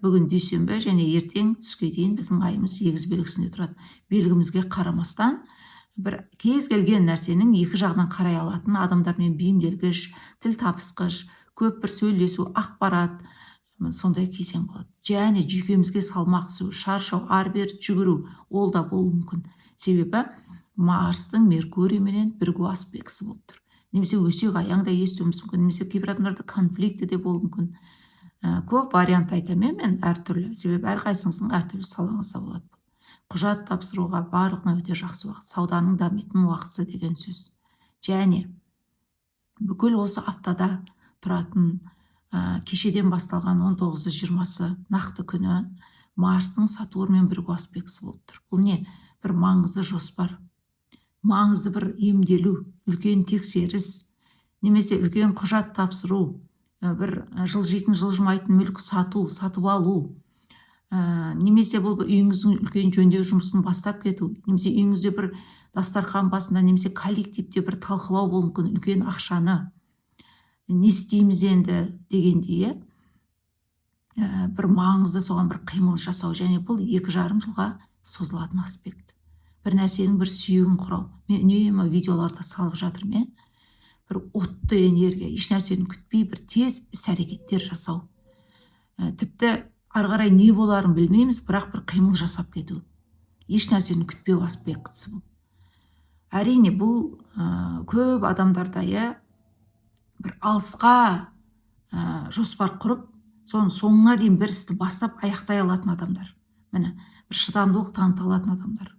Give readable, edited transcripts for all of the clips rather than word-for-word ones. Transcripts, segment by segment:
Бүгін дүйсенбі және ертең түске дейін біздің айымыз егіз белгісінде тұрады. Белгімізге қарамастан бір кез келген нәрсенің екі жағынан қарай алатын, адамдармен бейімделгіш, тіл табысқыш, көп бір сөйлесу, ақпарат, сондай кезең болады. Және жүйкемізге салмақ түсу, шаршау, ары-бері жүгіру, ол да болуы мүмкін. Себебі Марстың Меркурий менен бірігу аспектісі болып тұр. Немесе өсек аяң да естуіміз мүмкін, немесе кейбір адамдарда конфликті де болуы мүмкін. Көп вариант айтамын мен әртүрлі, себебі әрқайсыңыздың әртүрлі салаңызда болады. Құжат тапсыруға барлығына өте жақсы уақыт, сауданың дамитын уақытысы деген сөз. Және бүкіл осы аптада тұратын, кешеден басталған 19-20-сы нақты күні Марстың Сатурнмен бірігу аспектісі болып тұр. Бұл не? Бір маңызды жоспар, маңызды бір емделу, үлкен тексеріс, немесе үлкен құжат тапсыру, бір жылжитын, жылжымайтын мүлік сату, сатып алу, немесе бұл үйіңіздің үлкен жөндеу жұмысын бастап кету, немесе үйіңізде бір дастархан басында, немесе коллективте бір талқылау болуы мүмкін, үлкен ақшаны не істейміз енді дегендей, иә? Бір маңызды соған бір қимыл жасау, және бұл 2,5 жылға созылатын аспект. Бір нәрсенің бір сүйегін құрау. Мен үнемі видеоларда салып жатырмын, иә? Бір отты энергия, еш нәрсені күтпей бір тез іс-әрекеттер жасау. Тіпті ары қарай не боларын білмейміз, бірақ бір қимыл жасап кету. Еш нәрсені күтпеу аспектісі бұл. Әрине, бұл көп адамдарда, иә, бір алысқа жоспар құрып, соның соңына дейін бір істі бастап аяқтай алатын адамдар. Міне, бір шыдамдылық таныта алатын адамдар.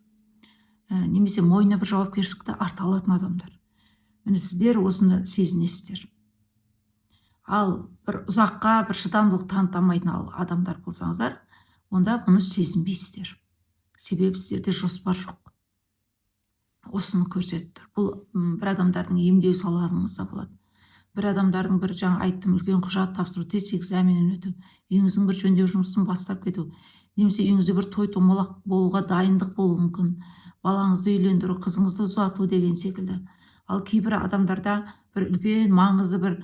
Немесе мойнына бір жауапкершілікті арта алатын адамдар. Міне, сіздер осыны сезінесіздер. Ал бір ұзаққа бір шыдамдылық таныта алмайтын адамдар болсаңыздар, онда бұны сезінбейсіздер. Себебі сіздерде жоспар жоқ. Осыны көрсетіп тұр. Бұл бір адамдардың емдеу саласыңызда болады. Бір адамдардың бір жаңа айттым, үлкен құжат тапсыру, тест экзаменін өту, үйіңіздің бір жөндеу жұмысын бастап кету, немесе үйіңізде бір той томалақ болуға дайындық болуы мүмкін, балаңызды үйлендіру, қызыңызды ұзату деген секілді. Ал кейбір адамдарда бір үлкен маңызды бір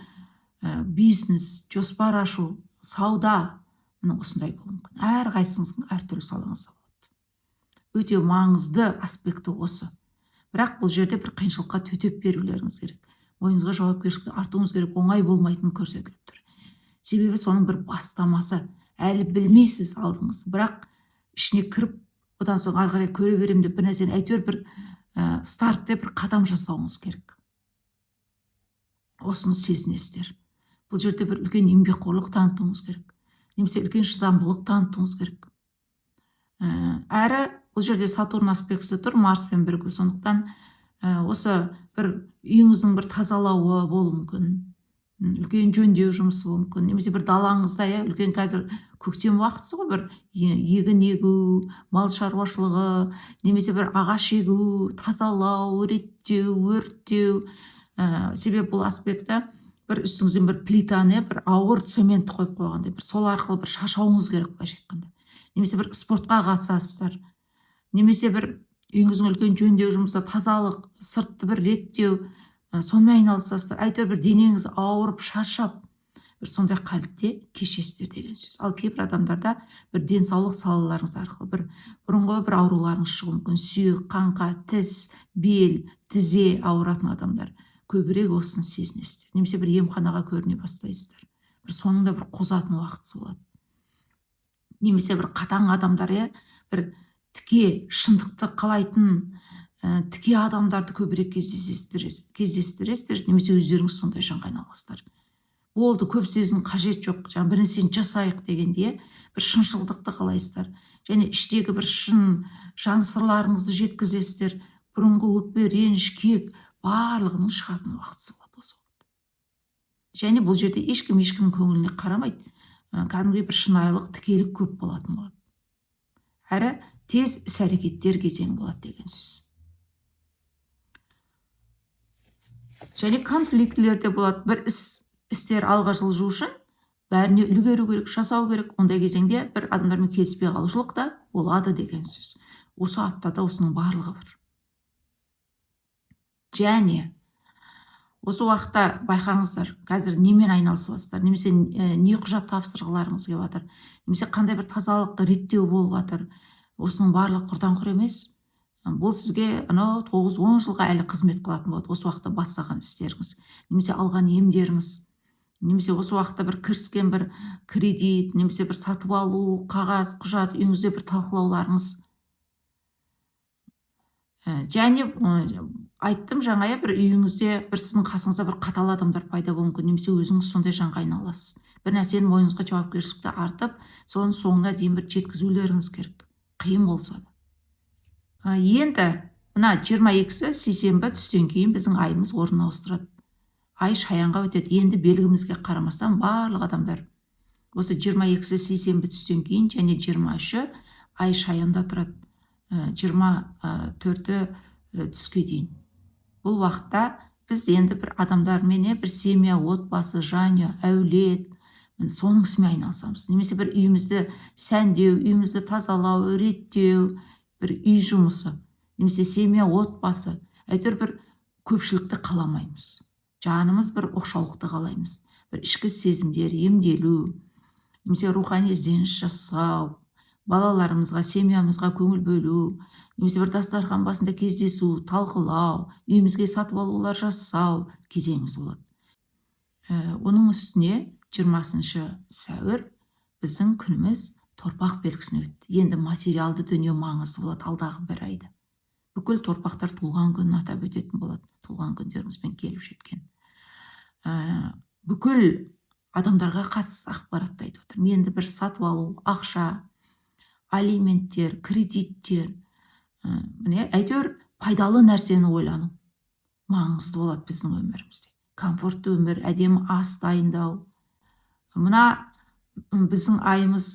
бизнес, жоспар ашу, сауда, міне осындай болуы мүмкін. Әрқайсыңыздың әртүрлі салаңызда болады. Өте маңызды аспекті осы. Бірақ бұл жерде бір қиыншылыққа төтеп берулеріңіз керек. Мойныңызға жауапкершілікті артуыңыз керек, оңай болмайтыны көрсетіліп тұр. Себебі соның бір бастамасы. Әлі білмейсіз алдыңыз, бірақ ішіне кіріп, одан соң ары қарай көре беремін деп бір нәрсені әйтеуір бір старт деп бір қадам жасауыңыз керек. Осыны сезінесіздер. Бұл жерде бір үлкен еңбекқорлық танытуыңыз керек, немесе үлкен шыдамдылық танытуыңыз керек. Әрі бұл жерде Сатурн аспектісі тұр, Марспен бірігу, сондықтан осы бір үйіңіздің бір тазалауы болуы мүмкін, үлкен жөндеу жұмысы болуы мүмкін, немесе бір далаңызда, иә, үлкен қазір көктем уақытысы ғой, бір егін егу, мал шаруашылығы, немесе бір ағаш егу, тазалау, реттеу, өрттеу. Себебі бұл аспекті бір үстіңізден бір плитаны, бір ауыр цементті қойып қойғандай, бір сол арқылы бір шаршауыңыз керек былайша айтқанда. Немесе бір спортқа қатысасыздар, немесе бір үйіңіздің үлкен жөндеу жұмысы, тазалық, сыртты бір реттеу, сонымен айналысасыздар. Әйтеуір бір денеңіз ауырып, шаршап, бір сондай қалыпте кешесіздер деген сөз. Ал кейбір адамдарда бір денсаулық салаларыңыз арқылы бір бұрынғы бір ауруларыңыз шығуы мүмкін. Сүйек, қаңқа, тіс, бел, тізе ауыратын адамдар көбірек осыны сезінесіздер. Немесе бір емханаға көріне бастайсыздар. Бір соның да бір қозатын уақытысы болады. Немесе бір қатаң адамдар, иә, бір тіке шындықты қалайтын, тіке адамдарды көбірек кездестіресіздер, немесе өздеріңіз сондай жанға айналасыздар. Болды, көп сөздің қажеті жоқ, жаңа бір нәрсені жасайық дегенде, иә, бір шыншылдықты қалайсыздар. Және іштегі бір шын жан сырларыңызды жеткізесіздер. Бұрынғы өкпе, реніш, кек барлығының шығатын уақытысы болады осы уақытта. Және бұл жерде ешкім ешкімнің көңіліне қарамайды. Кәдімгідей бір шынайылық, тікелік көп болатын болады. Әрі тез іс-әрекеттер кезеңі болады деген сөз. Және конфликтілер де болады. Бір істер алға жылжу үшін бәріне үлгеру керек, жасау керек. Ондай кезеңде бір адамдармен келіспей қалушылық та болады деген сөз. Осы аптада осының барлығы бар. Және Осы уақытта байқаңыздар, қазір немен айналысып жатсыздар, немесе не құжат тапсырғыларыңыз келіп жатыр, немесе қандай бір тазалық реттеу болып жатыр. Осының барлығы құрдан құр емес. Бұл сізге анау 9-10 жылға әлі қызмет қылатын болады. Осы уақытта бастаған істеріңіз, немесе алған емдеріңіз, немесе осы уақытта бір кіріскен бір кредит, немесе бір сатып алу, қағаз, құжат, үйіңізде бір талқылауларыңыз. Және айттым жаңа, бір үйіңізде, бір сіздің қасыңызда бір қатал адамдар пайда болуы мүмкін, немесе өзіңіз сондай жанға айналасыз. Бір нәрсені мойныңызға жауапкершілікті артып, соның соңына дейін бір жеткізулеріңіз керек, қиын болса да. Енді мына 22-сі сейсенбі түстен кейін біздің айымыз орын ауыстырады. Ай Шаянға өтеді. Енді белгімізге қарамастан барлық адамдар осы 22-сі сейсенбі түстен кейін және 23-і ай Шаянда тұрады. 24-і түске дейін. Бұл уақытта біз енді бір адамдармене бір семья, отбасы, жанұя, әулет, соның ісімен айналысамыз. Немесе бір үйімізді сәндеу, үйімізді тазалау, реттеу, бір үй жұмысы, немесе семья, отбасы. Әйтеуір бір көпшілікті қаламаймыз. Жанымыз бір оқшаулықты қалаймыз. Бір ішкі сезімдер, емделу, немесе рухани ізденіс жасау, балаларымызға, семьямызға көңіл бөлу, немесе бір дастархан басында кездесу, талқылау, үйімізге сатып алулар жасау кезеңіміз болады. Оның үстіне 20 сәуір біздің күніміз торпақ белгісіне өтті. Енді материалды дүние маңызды болады алдағы бір айда. Бүкіл торпақтар туылған күнін атап өтетін болады. Туылған күндеріңізбен келіп жеткен. Бүкіл адамдарға қатысты ақпаратты айтып отырмын. Енді бір сатып алу, ақша, алименттер, кредиттер, міне әйтеуір пайдалы нәрсені ойлану маңызды болады біздің өмірімізде. Комфортты өмір, әдемі ас дайындау. Мына біздің айымыз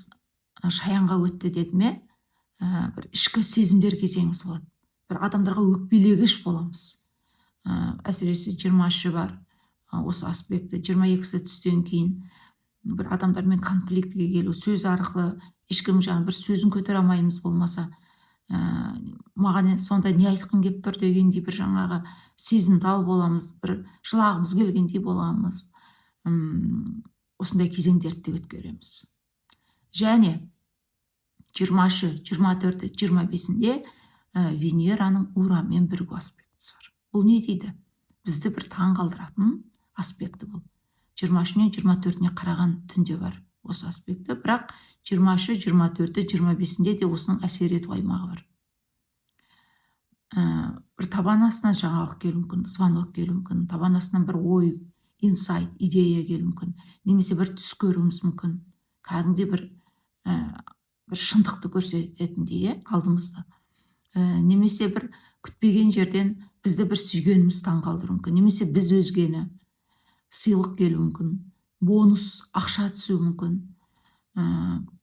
Шаянға өтті деді ме, бір ішкі сезімдер кезеңіміз болады. Бір адамдарға өкпелегіш боламыз. Әсіресе 23-і бар осы аспекті, 22-сі түстен кейін бір адамдармен конфликтіге келу, сөз арқылы ешкім жаңа бір сөзін көтере алмаймыз болмаса, маған сонда не айтқың келіп тұр дегендей бір жаңағы сезімтал боламыз, бір жылағымыз келгендей боламыз. Осындай кезеңдерді де өткереміз. Және 23-і, 24-і, 25-інде Венераның Уранмен бірігу аспектісі бар. Бұл не дейді? Бізді бір таң қалдыратын аспекті бұл. 23-інен 24-іне қараған түнде бар осы аспекті, бірақ 23-і, 24-і, 25-інде де осының әсер ету аймағы бар. Бір табан астынан жаңалық келуі мүмкін, звонок келуі мүмкін, табан астынан бір ой, инсайт, идея келуі мүмкін, немесе бір түс көруіміз мүмкін. Кәдімгідей бір шындықты көрсететіндей, алдымызда. Немесе бір күтпеген жерден бізді бір сүйгеніміз таңғалдыруы мүмкін, немесе біз өзгені сыйлық келуі мүмкін, бонус, ақша түсуі мүмкін,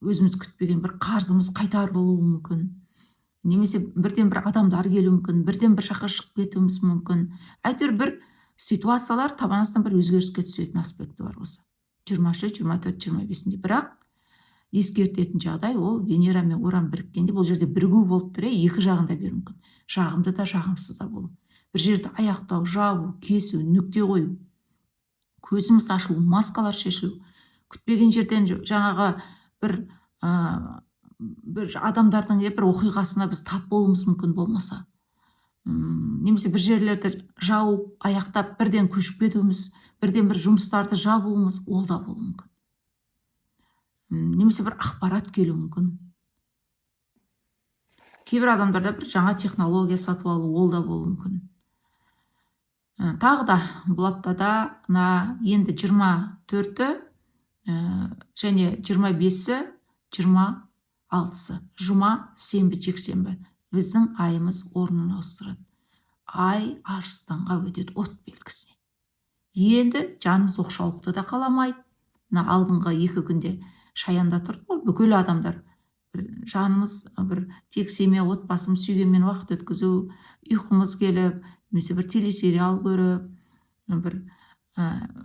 өзіміз күтпеген бір қарызымыз қайтарылуы мүмкін, немесе бірден бір адамдар келуі мүмкін, бірден бір жаққа шығып кетуіміз мүмкін. Әйтеуір бір ситуациялар табан астынан бір өзгеріске түсетін аспекті бар осы 23, 24, 25-інде. Бірақ ескертетін жағдай ол Венера мен Уран біріккенде бұл жерде бірігу болып тұр, екі жағында беруі мүмкін. Жағымды да, жағымсыз да болу. Бір жерді аяқтау, жабу, кесу, нүкте қою, көзіміз ашылу, маскалар шешілу, күтпеген жерден жаңағы бір адамдардың бір оқиғасына біз тап болуымыз мүмкін болмаса. Немесе бір жерлерді жауып, аяқтап, бірден көшіп кетуіміз, бірден бір жұмыстарды жабуымыз, ол да болуы мүмкін. Немесе бір ақпарат келуі мүмкін. Кейбір адамдарда бір жаңа технология сатып алу, ол да болуы мүмкін. Тағы да бұл аптада мына енді 24-і және 25-і, 26-сы, жұма, сенбі, жексенбі біздің айымыз орнын ауыстырады. Ай арыстанға өтеді, от белгісіне. Енді жанымыз оқшаулықты да қаламайды. Мына алдыңғы екі күнде шаянда тұрды ғой бүкіл адамдар. Бір жанымыз бір тек семья, отбасымыз, сүйгенмен уақыт өткізу, ұйқымыз келіп, немесе бір телесериал көріп, бір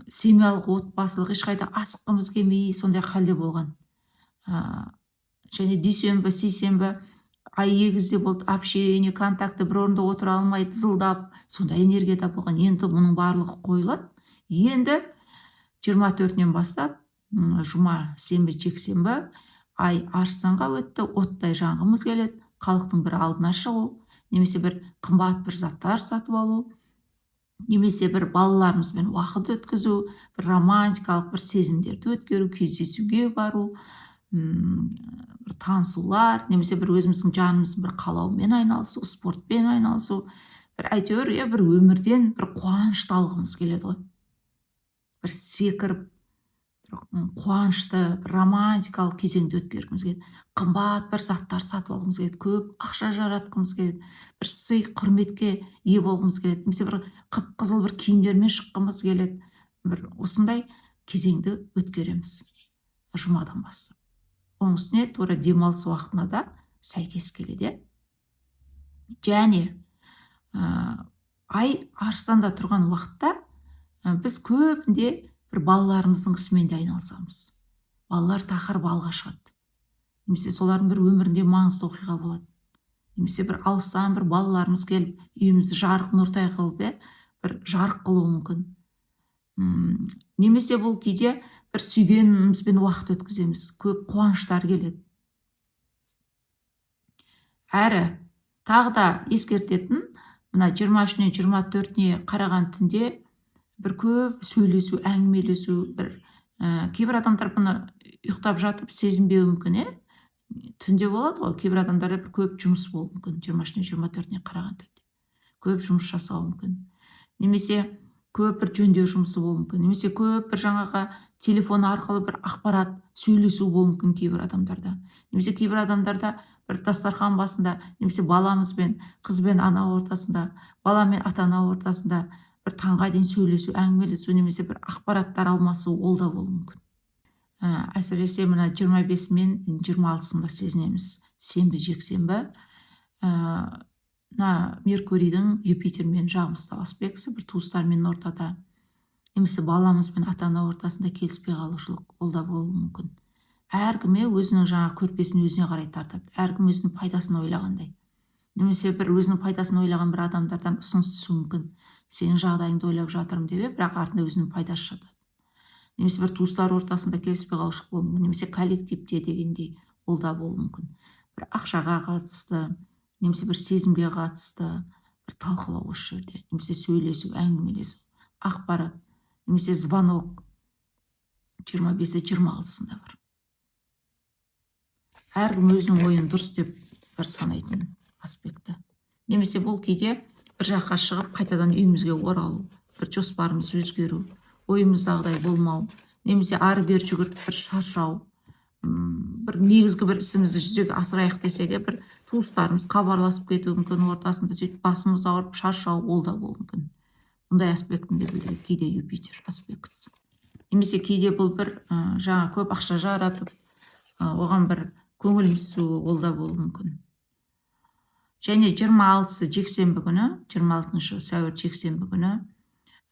семьялық, отбасылық ешқайда асыққымыз келмей сондай халде болған. Және дүйсенбі, сейсенбі Ай егізде болды, общение, контакты, бір орында отыра алмай, тызылдап, сондай энергияда болған. Енді бұның барлығы қойылады. Енді 24-інен бастап, жұма, сенбі, жексенбі ай арыстанға өтті, оттай жанғымыз келеді, халықтың бір алдына шығу, немесе бір қымбат бір заттар сатып алу, немесе бір балаларымызбен уақыт өткізу, бір романтикалық бір сезімдерді өткеру, кездесуге бару, бір танысулар, немесе бір өзіміздің жанымыздың бір қалауымен айналысу, спортпен айналысу, бір әйтеуір, иә, бір өмірден бір қуанышты алғымыз келеді ғой. Бір секіріп, бір қуанышты, бір романтикалық кезеңді өткергіміз келеді. Қымбат бір заттар сатып алғымыз келеді, көп ақша жаратқымыз келеді, бір сый құрметке ие болғымыз келеді, немесе бір қып-қызыл бір киімдермен шыққымыз келеді. Бір осындай кезеңді өткереміз жұмадан бастап. Оның үстіне тура демалыс уақытына да сәйкес келеді. Және ай арыстанда тұрған уақытта біз көбінде бір балаларымыздың ісімен де айналысамыз. Балалар тақырыбы алға шығады. Немесе солардың бір өмірінде маңызды оқиға болады. Немесе бір алыстан бір балаларымыз келіп үйімізді жарық нұртай қылып, бір жарық қылуы мүмкін. Немесе бұл кейде бір сүйгенімізбен уақыт өткіземіз, көп қуаныштар келеді. Әрі тағы да ескертетін, мына 23-нен 24-не қараған түнде бір көп сөйлесу, әңгімелесу, бір кейбір адамдар бұны ұйықтап жатып сезінбеуі мүмкін, түнде болады ғой, кейбір адамдарда бір көп жұмыс болуы мүмкін, 23-нен 24-не қараған түнде көп жұмыс жасауы мүмкін, немесе көп бір жөндеу жұмысы болуы мүмкін, немесе көп бір жаңағы телефон арқылы бір ақпарат сөйлесу болуы мүмкін кейбір адамдарда, немесе кейбір адамдарда бір дастархан басында, немесе баламызбен, қызбен ана ортасында, бала мен ата ана ортасында бір таңға дейін сөйлесу, әңгімелесу, немесе бір ақпараттар алмасу, ол да болуы мүмкін. Әсіресе мына 25 мен 26-сында сезінеміз, сенбі, жексенбі. Мына Меркурийдің Юпитермен жағымсыздау аспектісі бір туыстармен ортада, немесе баламыз бен ата ана ортасында келіспей қалушылық, ол да болуы мүмкін. Әркім өзінің жаңа көрпесін өзіне қарай тартады, әркім өзінің пайдасын ойлағандай. Немесе бір өзінің пайдасын ойлаған бір адамдардан ұсыныс түсуі мүмкін. Сенің жағдайыңды ойлап жатырмын деп, бірақ артында өзінің пайдасы жатады. Немесе бір туыстар ортасында келіспей қалушылық болуы мүмкін, немесе коллективте дегендей, ол да болуы мүмкін. Бір ақшаға қатысты, немесе бір сезімге қатысты бір талқылау осы жерде, немесе сөйлесу, әңгімелесу, ақпарат, немесе звонок 25-і 26-сында бар. Әркім өзінің ойын дұрыс деп бір санайтын аспекті. Немесе бұл кейде бір жаққа шығып қайтадан үйімізге оралу, бір жоспарымыз өзгеру, ойымыздағыдай болмау, немесе ары бері жүгіріп бір шаршау, бір негізгі бір ісімізді жүзеге асырайық десек, бір туыстарымыз хабарласып кетуі мүмкін ортасында, сөйтіп басымыз ауырып шаршау, ол да болуы мүмкін. Бұндай аспектіні де білдіреді кейде Юпитер аспектісі. Немесе кейде бұл бір жаңа көп ақша жаратып, оған бір көңіліміз түсуі, ол да болуы мүмкін. Және 26-сы жексенбі күні, 26 сәуір жексенбі күні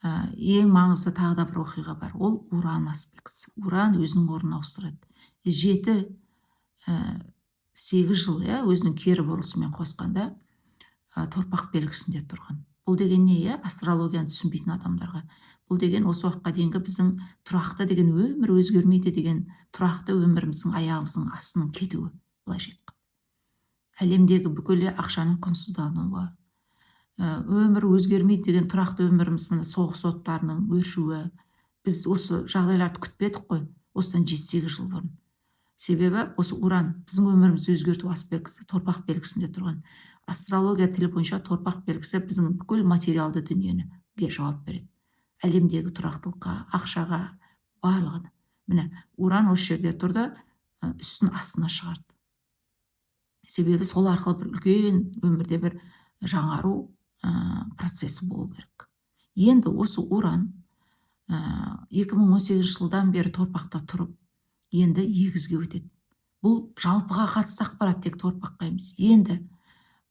ең маңызды тағы да бір оқиға бар. Ол Уран аспектісі. Уран өзінің орнын ауыстырады. 7, 8 жыл, өзінің кері бұрылысымен қосқанда, торпақ белгісінде тұрған. Бұл деген не, астрологияны түсінбейтін адамдарға? Бұл деген осы уақытқа дейінгі біздің тұрақты деген өмір өзгермейді деген тұрақты өміріміздің аяғымыздың астының кетуі, былайша айтқанда. Әлемдегі бүкіл ақшаның құнсыздануы, өмір өзгермейді деген тұрақты өміріміз, мына соғыс оттарының өршуі. Біз осы жағдайларды күтпедік қой осыдан 7-8 жыл бұрын. Себебі осы Уран біздің өмірімізді өзгерту аспектісі торпақ белгісінде тұрған. Астрология тілі бойынша торпақ белгісі біздің бүкіл материалды дүниеге жауап береді. Әлемдегі тұрақтылыққа, ақшаға, барлығына. Міне, Уран осы жерде тұрды, үстін астына шығарды. Себебі сол арқылы бір үлкен өмірде бір жаңару процесі болу керек. Енді осы Уран 2018 жылдан бері торпақта тұрып, енді егізге өтеді. Бұл жалпыға қатысты ақпарат, тек торпаққа емес. Енді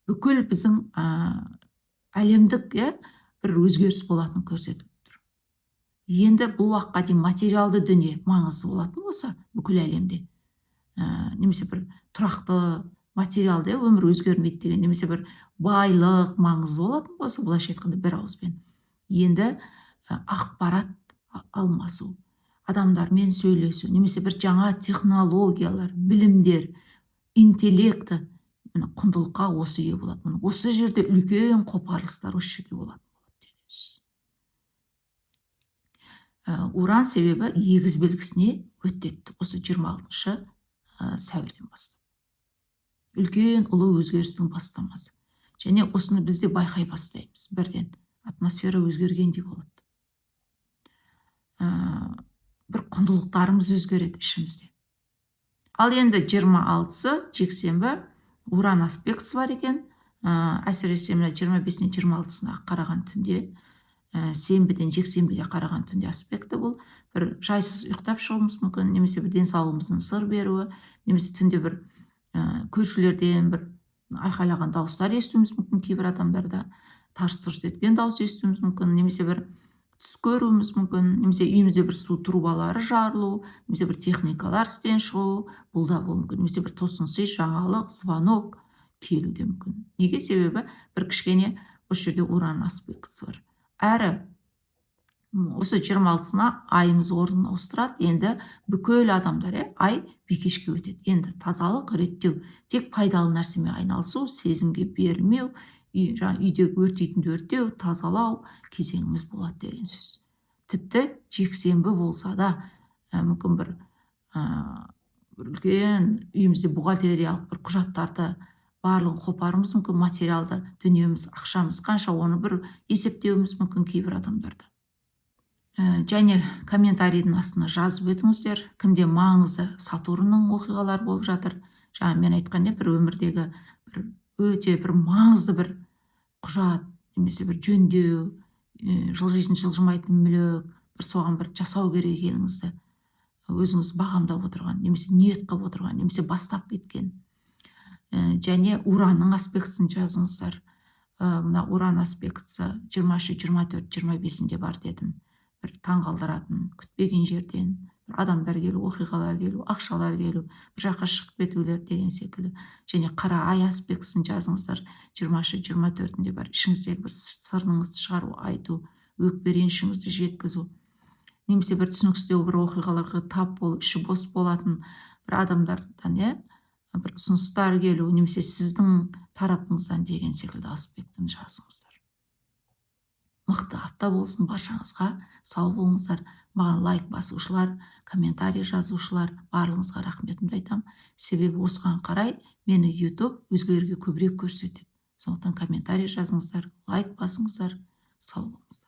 бүкіл біздің әлемдік, бір өзгеріс болатынын көрсетіп тұр. Енді бұл уақытқа дейін материалды дүние маңызды болатын болса, бүкіл әлемде, немесе бір тұрақты Материалды өмір өзгермейді деген, немесе бір байлық маңызды болатын болса, былайша айтқанда бір ауызбен. Енді ақпарат алмасу, адамдармен сөйлесу, немесе бір жаңа технологиялар, білімдер, интеллекті, міне, құндылыққа осы ие болады. Міне, осы жерде үлкен қопарылыстар осы жерде болатын болады деген сөз. Уран себебі егіз белгісіне өтеді осы 26 сәуірден бастап. Үлкен ұлы өзгерістің бастамасы. Және осыны біз де байқай бастаймыз бірден. Атмосфера өзгергендей болады. Бір құндылықтарымыз өзгереді ішімізде. Ал енді 26-сы жексенбі уран аспектісі бар екен. Әсіресе мына 25-нен 26-сына қараған түнде, сенбіден жексенбіге қараған түнде аспекті бұл. Бір жайсыз ұйықтап шығуымыз мүмкін, немесе бір денсаулығымыздың сыр беруі, немесе түнде бір көршілерден бір айқайлаған дауыстар естуіміз мүмкін, кейбір адамдарда тарс тұрс еткен дауыс естуіміз мүмкін, немесе бір түс көруіміз мүмкін, немесе үйімізде бір су трубалары жарылу, немесе бір техникалар істен шығу, бұл да болуы мүмкін, немесе бір тосын сый жаңалық, звонок келуі де мүмкін. Неге? Себебі бір кішкене осы жерде уран аспектісі бар. Әрі осы 26-сына айымыз орнын ауыстырады. Енді бүкіл адамдар, ай бикешке өтеді. Енді тазалық, реттеу, тек пайдалы нәрсемен айналысу, сезімге берілмеу, жаңа үйдегі өртейтінді өртеу, тазалау кезеңіміз болады деген сөз. Тіпті жексенбі болса да, мүмкін бір үлкен үйімізде бухгалтериялық бір құжаттарды барлығын қопаруымыз мүмкін, материалды дүниеміз, ақшамыз қанша, оны бір есептеуіміз мүмкін кейбір адамдарда. Және комментарийдің астына жазып өтіңіздер, кімде маңызды Сатурнның оқиғалары болып жатыр. Жаңа мен айтқан, бір өмірдегі бір өте бір маңызды бір құжат, немесе бір жөндеу, жылжитын жылжымайтын мүлік, бір соған бір жасау керек екеніңізді өзіңіз бағамдап отырған, немесе ниет қылып отырған, немесе бастап кеткен. Және уранның аспектісін жазыңыздар. Мына уран аспектісі 23, 24, 25-інде бар дедім. Бір таңғалдыратын, күтпеген жерден бір адамдар келу, оқиғалар келу, ақшалар келу, бір жаққа шығып кетулер деген секілді. Және қара ай аспектісін жазыңыздар. 23, 24-інде бар. Ішіңіздегі бір сырыңызды шығару, айту, өкпе ренішіңізді жеткізу, немесе бір түсініксіздеу бір оқиғаларға тап болу, іші бос болатын бір адамдардан, бір ұсыныстар келу, немесе сіздің тарапыңыздан деген секілді аспектін жазыңыздар. Мықты апта болсын баршаңызға, сау болыңыздар. Маған лайк басушылар, комментарий жазушылар, барлығыңызға рахметімді айтамын. Себебі осыған қарай мені YouTube өзгелерге көбірек көрсетеді. Сондықтан комментарий жазыңыздар, лайк басыңыздар, сау болыңыздар.